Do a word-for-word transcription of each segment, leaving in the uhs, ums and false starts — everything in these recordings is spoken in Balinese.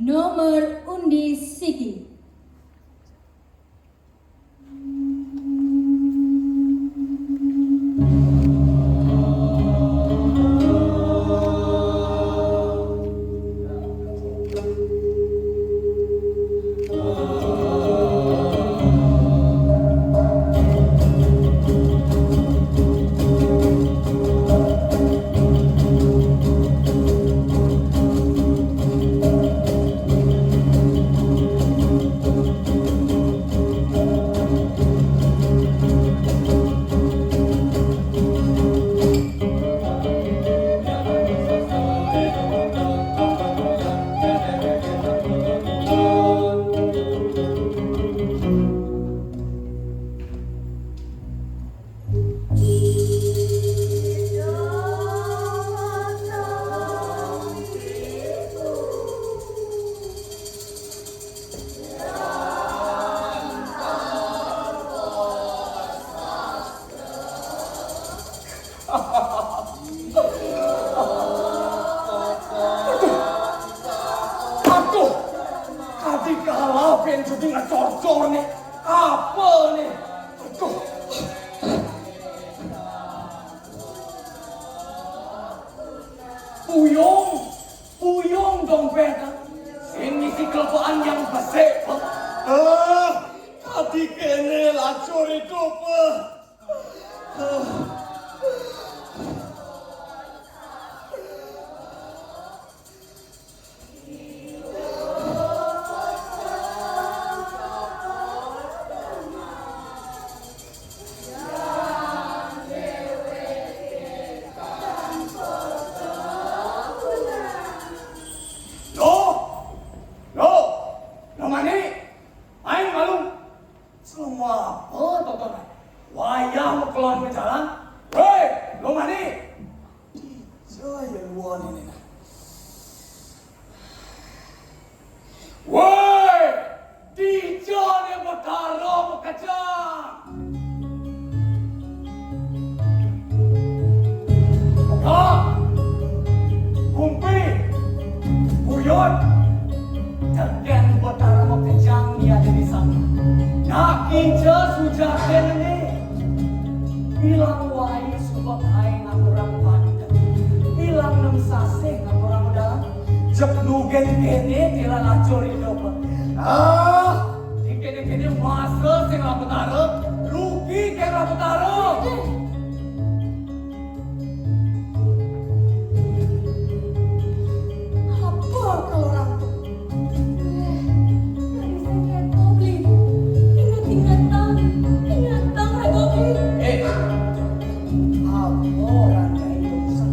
Nomor undi siki. Aduh, aduh, tadi kalah ben jadi ngecor-cor nih. Apa nih? Aduh. Puyung, puyung dompet. Sing ngisi kelpaan yang besik. Ah, tadi kene lacur itu, Pak. Loh, loh, loh, mani, main malu. Selama apa, Toto? Wayah mau keluar ke jalan. Woi, loh, mani. Saya luar ini, nah. Woi, dija ne Betara makejang. Kak, Kumpi, Buyut, teken Betara makejang ni ada di sana. Nak kinca sujatin ni. Bilang wai suba kai ngaturang banten. Bilang nem sasih ngaturang udalan. Jek nugen kene tiran acur idup. Ah, dikene-kene masa sing lapetara, rugi ke lapetara. Apa kalau orang tu? Eh, nggak bisa nyeto beli. Ingat-ingatan, ingatang rego beli. Eh, apa orang kayak itu?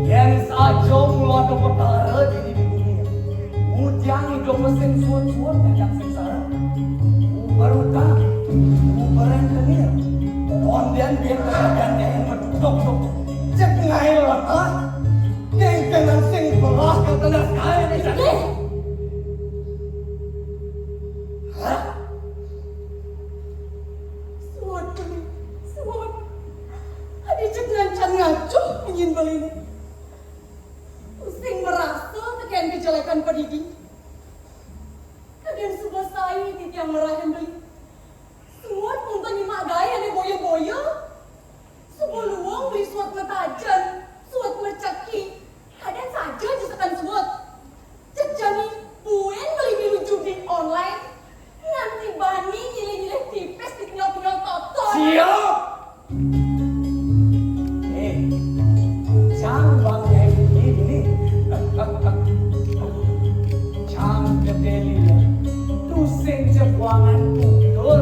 Yen saja mula ada petara dini di bumi. Mudian idup sing suwun-suwun ngajak sengsara. Uber utang, uber rentenir. Konden biar kejadian yang menutup. Cek ngail lah. Kengkengan sing belah ke tengah kain. Hah? Suwun, suwun. Adi cek ngancan ngacuh nyin beli ni. Pusing merasa tekan kejelekan pedidi. Kadang suba sai titiang merahan beli. Suwun untuk nyimak gaya ni boya-boya. Suba luang beli suwat metajan, suwat merceki. Kadang saja jusakan suwat. Cek jani buin beli milu judi online. Nganti bani nyilih-nyilih tipis di tinggal-tinggal totor. Siap. Eh, cang bang nyai ini. Cang kedeli ya. Tusing cebuangan tutur.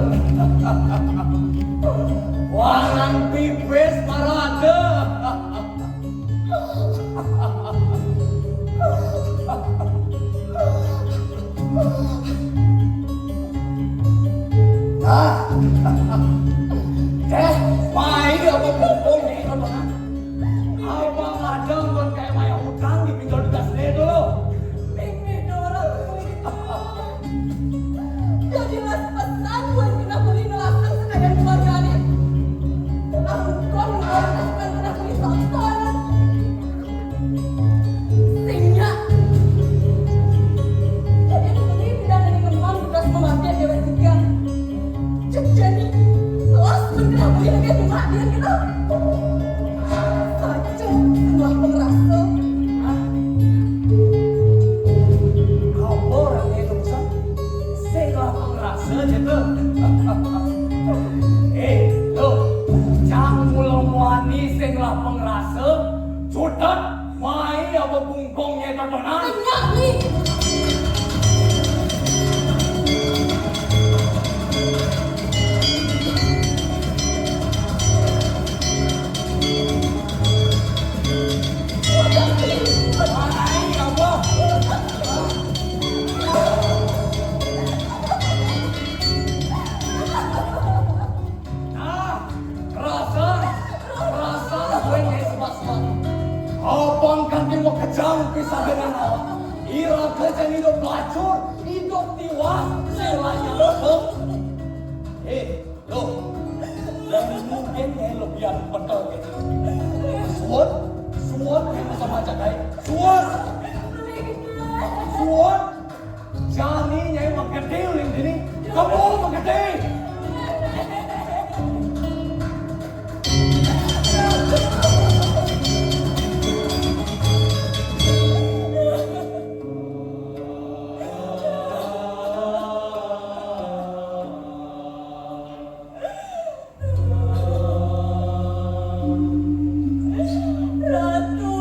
Wangan pipis parade. Sing idup lacur, idup tiwas, sing lanyah lempeng. Eh, lo. Mungkin nyai lebihan bekel gitu. Suwun, suwun, nyai masa maca kae. Suwun. Suwun. Jani nyai magedi uling dini. Kamu magedi. Ratu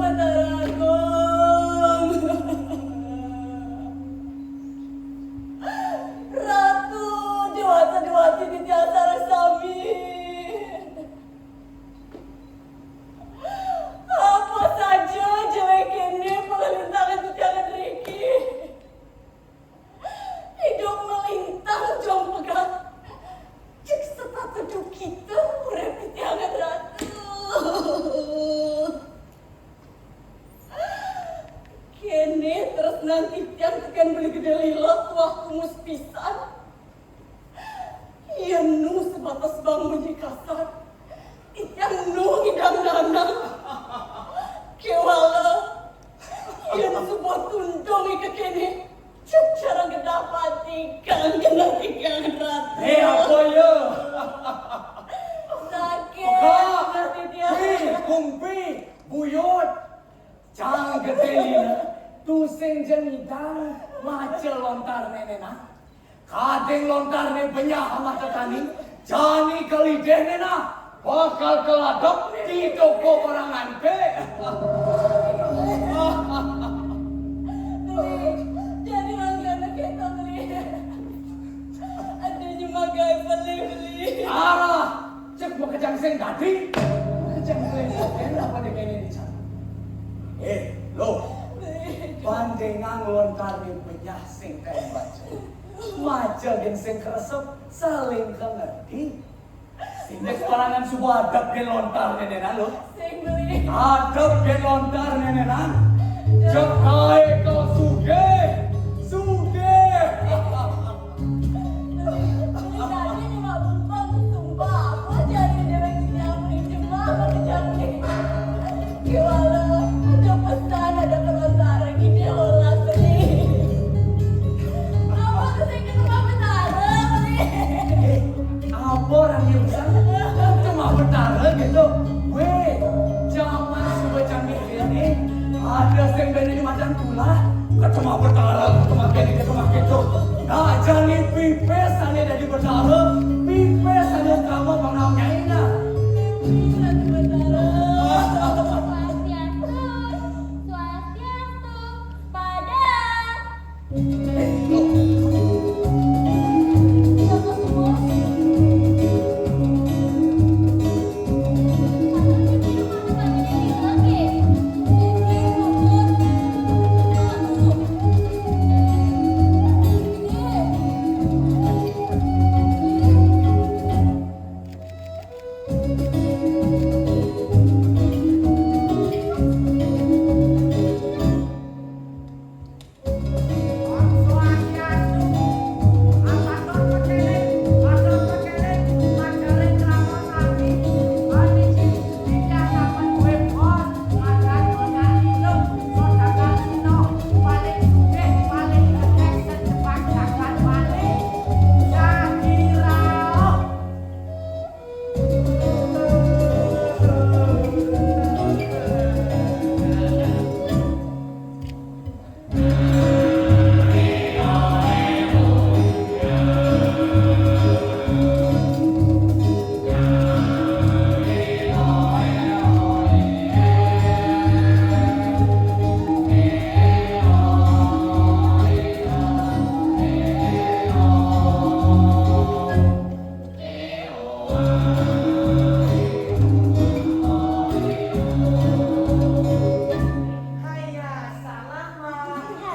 Batara Agung. Ratu Dewata Dewati titiang sareng sami. Apa saja jelek ini panglintangan titiang ngriki. Idup melintang jong pegat. Cek setata duh kita urip titiang, Ratu. Kene tresnan titiang teken Beli Gede Lila tuah kumus pisan. Yen nu sebatas bang munyi kasar, titiang nu ngidang nanang. Kewala, yen suba tundung ika kene, cek cara gedah pati kang kena tigang ratus. Eh, apa ya? Sakit Peka, hati dia. Pi, kumpi, buyut. Cang Gede Lila, tusing ja ngidang maca lontar nene nah. Kading lontarne benyah mata tani, jani kelidehne nah, bakal keladep di toko barang ante. Beli, jadi mangkana kita beli. Ada nyemak gai beli, beli. Arah, cek makejang sing dadi. Makejang sing dadi, apa dikene dicari? Eh, lo, pandengang lontarne benyah sing kaen baca. Maca gen sing kresep, saling kengerti. Sing dek parangan suba adep gen lontar nenenan lo. Sing beli. Adep gen lontar nenenan. Cek kae ka sugih. Sugih. Beli tadi nyemak bumpang sumpah. Apa jadi dia lagi nyamuk? Cuma apa kejam nih? Gimana? Ada pesan, ada pengantar. Gini olah beli. Apa tuh saya ke rumah betara, beli? Apa orangnya pesan? Cuma betara gitu. Weh, zaman sudah canggih ini. Ada sing bene di macan tulah. Kecuma betara, kecuma kene, kecuma gitu. Nah, jani pipis ane dadi betara, pipis ane utama bang naon nyai nah. Swastiastu, swastiastu, pada.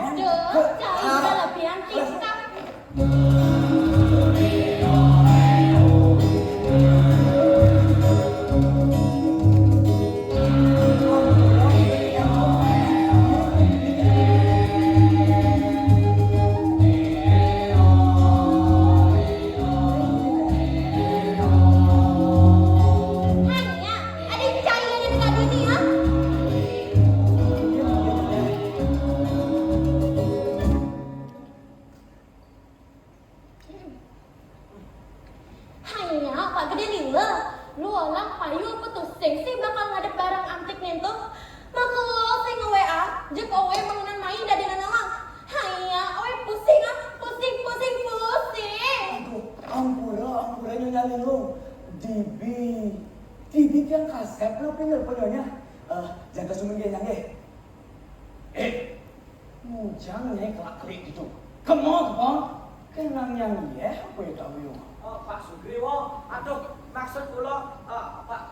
Aduh, cai kelebihan tingkah. Sep, napa nelpon nyonya? Eh, jantos sumin nggih, Nyang, nggih. Eh, mujang Nyai kelak-kelik gitu. Kemo, kemo. Kenang Nyang nggih, apa ya, Dawi? Oh, Pak Sugriwo, aduh, maksud kula, eh, Pak,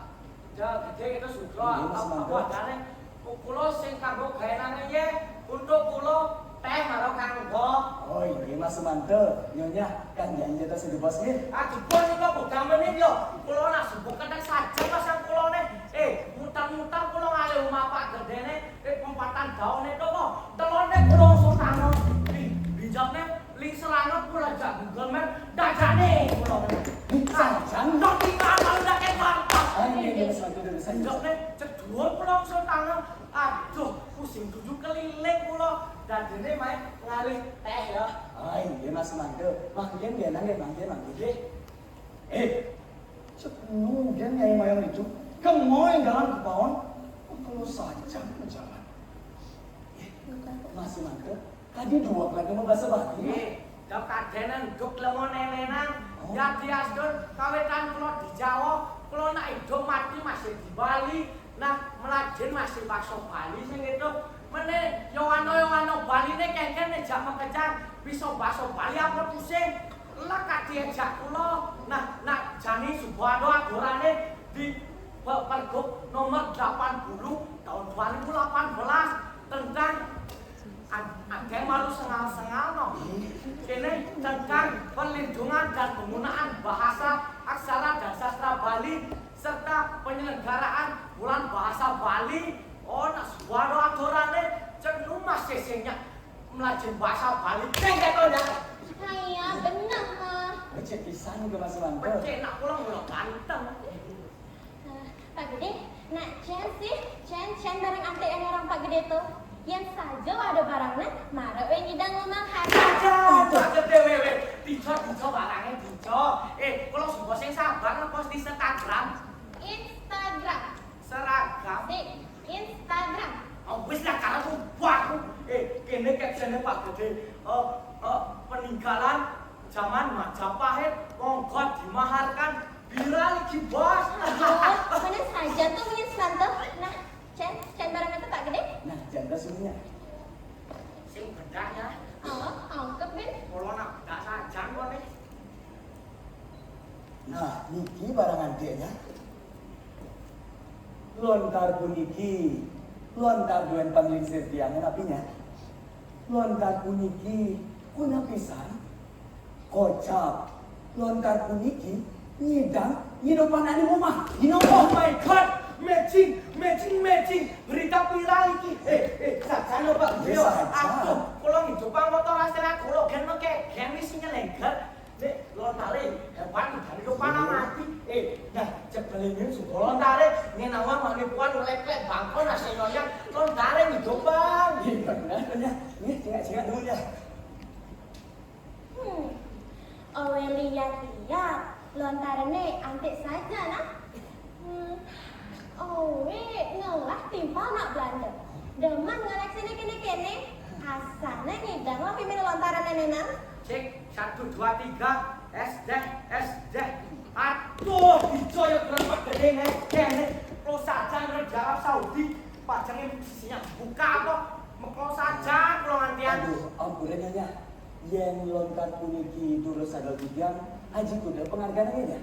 udah gede itu Sugro, Iya, Mas apa, Mantun. Apa adane? Kula sing kanggo gaenane nggih, untuk kula teh karo kanggo. Oh, iya, Mas Sumanto. Nyonya, kan janji tas di bos nggih. Ah, di bos itu bukan menit yo. Kula nak subuh kena saja pasang kula ne. Eh, mutar-mutar kula ngalih rumah Pak Gedene, eh, pempatan daun itu kok. Telone kula sutana. Ih, bijakne ling serana kula jak Google Map, dajane kula. Ih, sajan. Nanti ngamal ndak ketok. Ah, iya, iya, Mas Mantun, udah bisa. Bijakne cek dhuwur kula sutana. Aduh, pusing tujuh keliling kula. Dadene mae ngalih teh ya. Ah, iya, Mas Mantun. Mangkin dia nang ya, mangkin, mangkin. Nggih. Eh, cek nunggen Nyai Mayang itu. Kemo yang jalan ke pawon. Kalau saja ke jalan. Eh, Mas Mantun. Tadi dua kali mau bahasa Bali. Eh, dok kadenan duk lemon nenenan. Oh. Ya diasdun kawetan kula di Jawa, kula nak hidup mati masih di Bali. Nah, melajin masih bakso Bali sing itu. Mene yo ano yo ano Bali ne kengken ne jak mengkecang. Bisa bakso Bali apa pusing? Lekat diajak kula. Nah, nak jani Subhado adorane di pe-, pergub nomor delapan puluh tahun dua ribu delapan belas tentang Ad-, ada malu sengal-sengal no. Kene tentang perlindungan dan penggunaan bahasa, aksara dan sastra Bali serta penyelenggaraan Bulan Bahasa Bali. Oh, nak suara aturane cek lumas sesenya melajin bahasa Bali. Cek ya, Ton, ya? Nah, iya, bener, Mah. Becek pisan ke Mas Wanto. Becek nak pulang udah ganteng. Eh, Pak Gede, nak cen sih, cen, cen barang antik yang orang Pak Gede tuh. Yang saja ada barangnya, mara we ngidang ngomong hari. Aja, aja deh, we, we. Dico, dico barangnya, dico. Eh, kalau suka sing sabar, ngepost di Instagram. Instagram. Seragam. Di Instagram. Oh, wis lah, karena aku baru. Eh, kene captionnya Pak Gede. Eh, eh, peninggalan zaman Majapahit, monggo dimaharkan. Viral iki, Bos. Aduh, mana saja tuh, Miss Tante. Nah, Cen, Cen barang itu Pak Gede. Nah, janda suminya. Sing bedak ya. Oh, angkep, Bin. Kalau nak bedak saja kok nih. Nah, niki barang antiknya. Lontar puniki, lontar duen panglingsir tiangan apinya. Lontar puniki, kuna pisan. Kocap, lontar puniki, nyidang, nyidupan anu rumah. Dino, oh my God, matching, matching, matching. Berita viral iki. Eh, eh, saja no, Pak. Iya, saja. Aduh, kalau ngidupang motor hasil aku, lo gen mengke, gen isinya lengket. Nek lontare hebat dari kepala mati. Eh, nah, cek belinya suka lontare, ngenawa manipuan ngelek-lek bangkon nasi nyonya, lontare ngidupang. Iya, benar, ya. Ini singkat-singkat dulu ya. Hmm. Owe lihat-lihat, lontarane antik saja, nah. Hmm. Owe ngelah timpal nak Belanda. Demen ngoleksine kene-kene. Asane ngidang lah mimin lontarane nenan. Cek, satu, dua, tiga. Es deh, es deh. Aduh, dicoyok gerobak gede nih, kene. Lo saja nang Arab Saudi, pajangnya sisinya buka apa? Meklo saja, kalau ngantian. Aduh, ampun ya, Nyonya. Yen lontar puniki terus ada tiga, aji kuda penghargaan ya.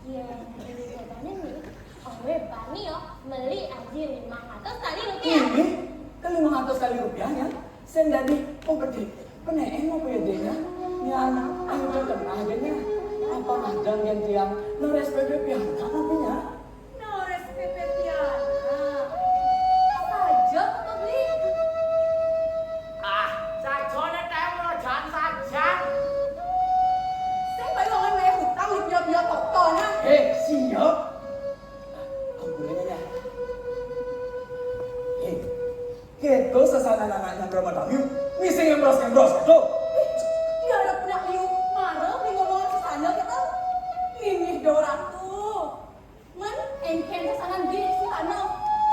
Yen ini jabane nih, owe bani yo, meli aji lima ratus kali rupiah. Ini ke lima ratus kali rupiahnya, sing dadi, oh, gede. Peneen apa ya, Dek, ya? Ya, ayo, terkenal aja, ya. Apa ada yang tiang, no respect pian, apa ya? Nores P P Piana. Saja kok beli. Ah, sajone teh mau jangan saja. Saya baru ngomong kayak hutang di pio-pio toko nah. Eh, siap. Ampunannya ya. Eh, kita sesana anak yang berapa tamu, misi ngembros-ngembros itu. Ih, dia ada punya liu. Marah, di ngomong sesana kita. Mimih doratu. Man, engken sanan di sana.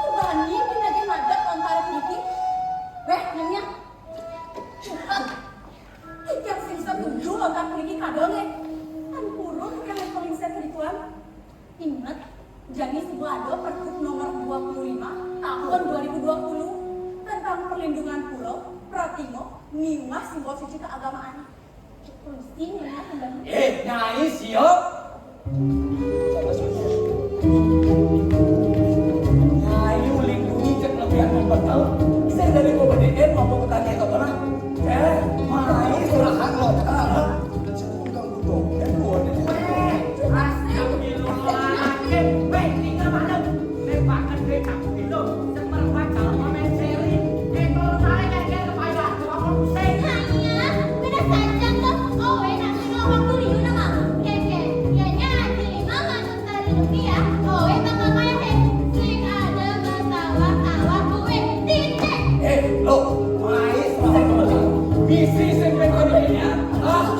Bani pindah madat lontar puniki. Weh, nanya. Cukup. Tiap sing setuju lontar puniki kadone. Kan kurung bukan yang paling saya kerituan. Ingat, jani sebuah ado perlu Miwah simbol suci keagamaan. Cek pusing nih, ya, kembali. Eh, Nyai, siyo. Nyai ulin bunyi cek lebihan membekel. Saya dari Koba D N mau ke tadi atau pernah? Eh, Mai, surahan lo. Cek undang budok. Eh, keluar dari. Astagfirullahaladzim. Weh, tinggal malam. Lepakan duit aku itu. Seperempat kalau komen seri. Eh, kalau tarik aja ke payah. Kalau aku pusing. Hanya, beda saja tuh. Oh, enak sih kalau waktu Yu nama. Keke, ya, ya, jadi mama tuh dari rupiah. Oh, eh, bakal kaya deh. Sing ada ketawa-tawa gue. Titik. Eh, lo, Mai, serahin lo. Bisi sing pengen ini, ya. Ah.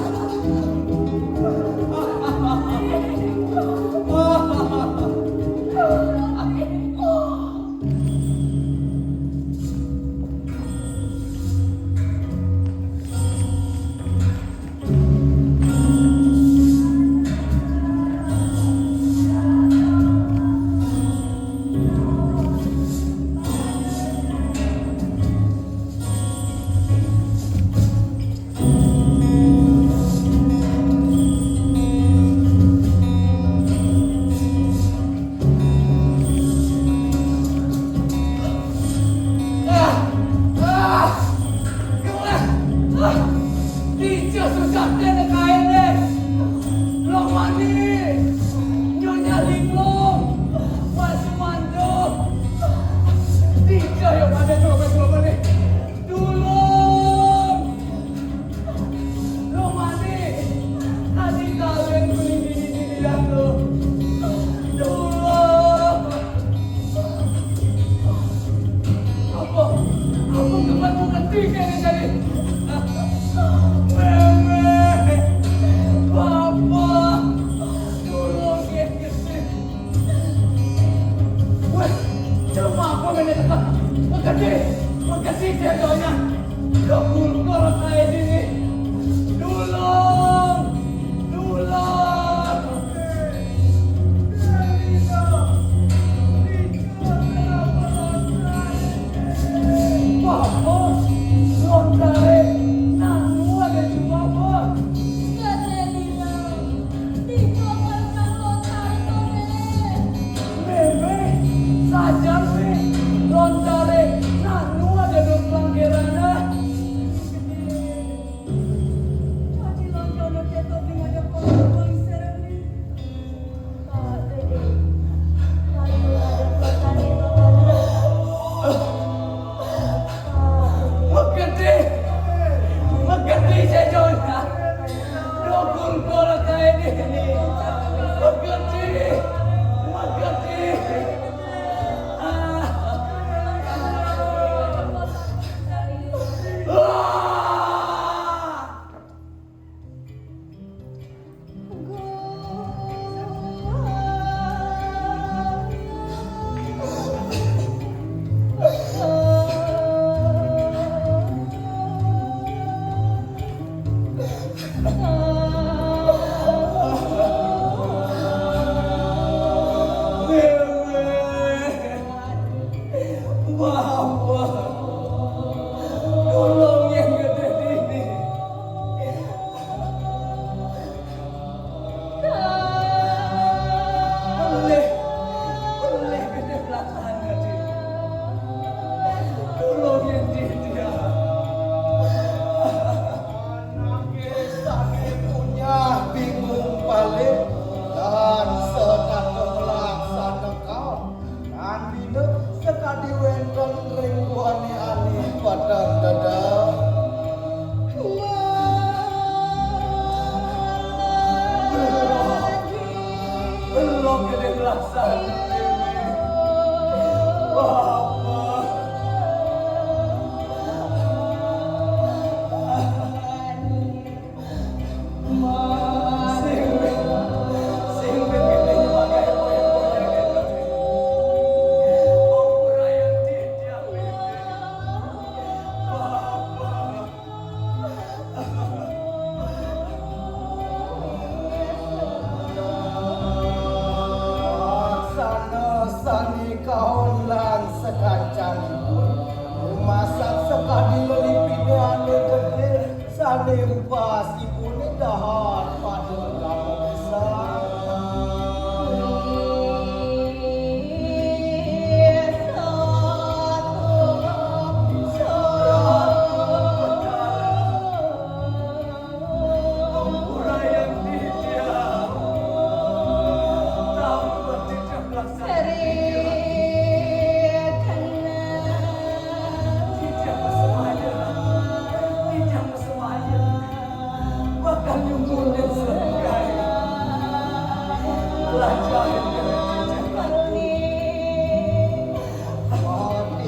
Ane rupas ipuné dahat pada kamu pisan.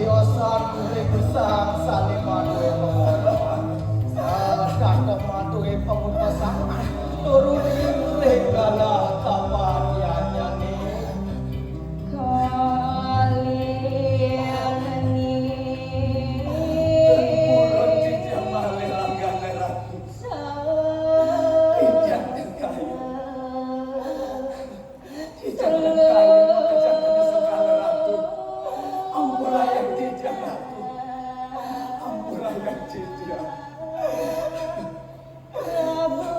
Tiosan ring gesang sané madué pengorban. Tetep madué pangupasan. Turun ring galah kapatiannyané. Kalih ni. Purun titiang malih langgana Ratu. Titiang tengkayun. Titiang tengkayun makejang kana sekala Ratu. Ampurayang titiang Ratu. Ampurayang titiang. Prabu.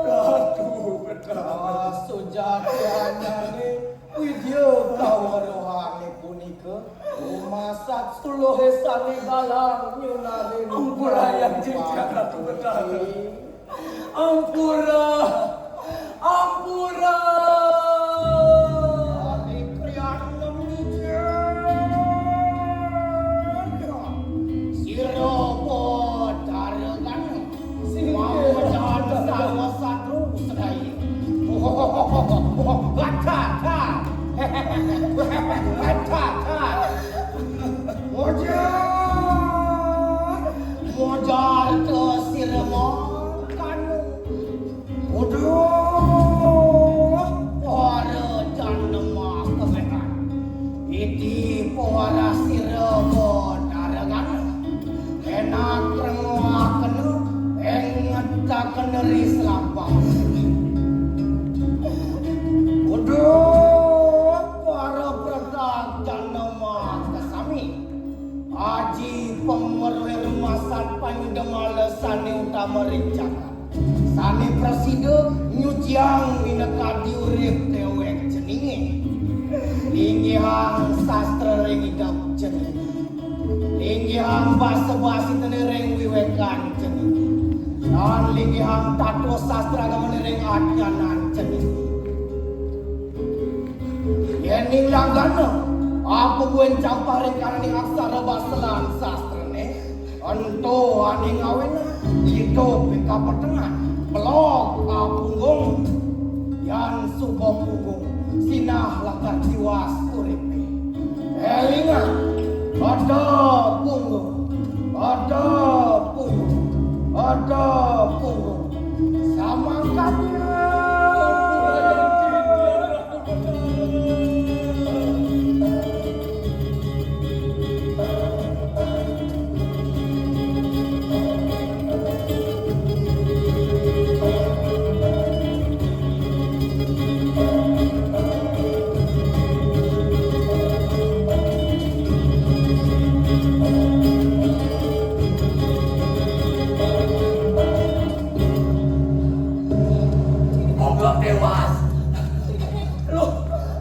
Ratu Betara. Sujatiannyané widya kaweruhané punika rumasat suluhé sané galang nyunarin. Ampurayang titiang Ratu Betara. Ampura. Ampura. Ari krian ngemicen. Sira Betara kan. Sing mamecahan sarwa satru sedaya. Hahaha. Hahaha. Mojar, mojar to sira mangkana. Uduh, para janma kemehan. Iti pawara sira Betara kan. Enak rengoakena, engetakena ri selapang. Uduh, para pretak janma kasami. Aji pangweruh rumasat panyudamala sané utama ring jagat. Sané prasida nyuciang minakadi urip déwék ceningé. Linggihang sastra ring idep ceningé. Linggihang basa basitané ring wiwékan ceningé. Lan linggihang tattwa sastra agamané ring adnyanan ceningé. Yéning langgana, apa buin campah ring kananing aksara basa lan sastrané, ento ané ngawinang idup ing kapetengan, belog apunggung, yan suba punggung, sinah lakar tiwas uripé. Élingang, ada punggung, ada punggung, ada punggung. Samangkatnya. Oblak tewas. Lu,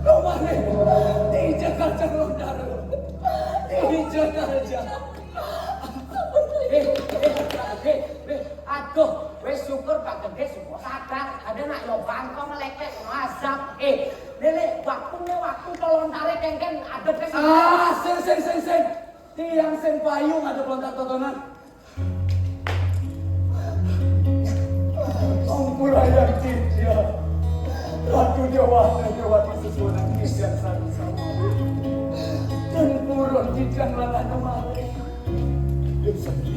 lu mana? Di Jakarta lu daru. Di Jakarta. Eh, eh, eh, eh, aduh, wis syukur Pak Gedé, syukur sadar. Ada nak yo bangkong ngelekek, ngasap. Eh, Lélé, waktu né waktu to lontaré kénkén ada. Ah, sing, sing, sing, sing. Tiang sing payu ngadep lontar totonan. Ampura ya, Cicya. Ratu Déwa, Déwati sesuunan titiang sami-sami. Ten purun titiang langan malih.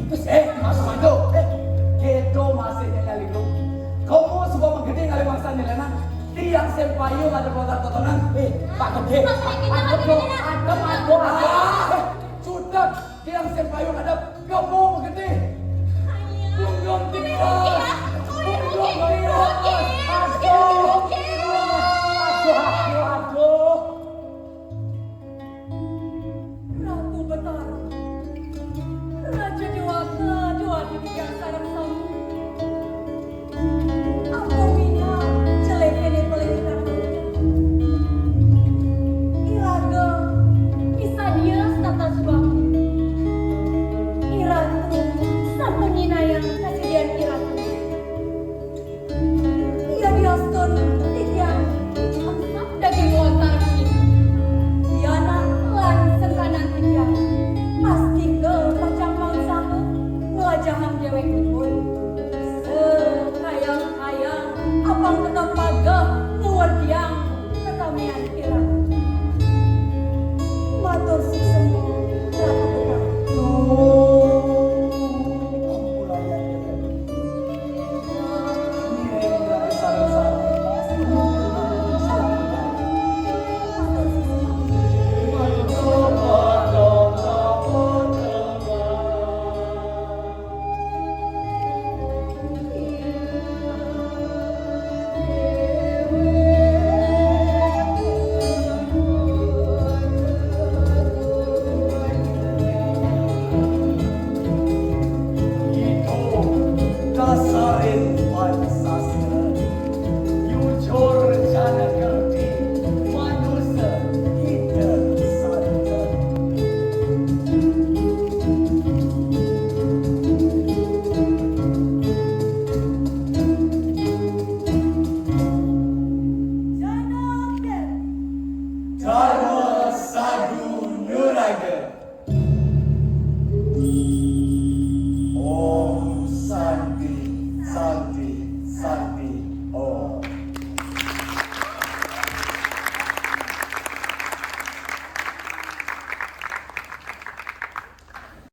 Terus, eh, Mas Mando, eh, kéto masih nyali lu. Kamu sebab menggede ngalih mangsa nyelenan. Tiang sing payu ngadep lontar totonan. Eh, Pak Gedé. Mas, ini Pak Gedé, Pak Gedé, Pak Gedé. Adem, adem, adem. Ah, eh, sudah. Tiang sing payu ngadep. Kamu menggede.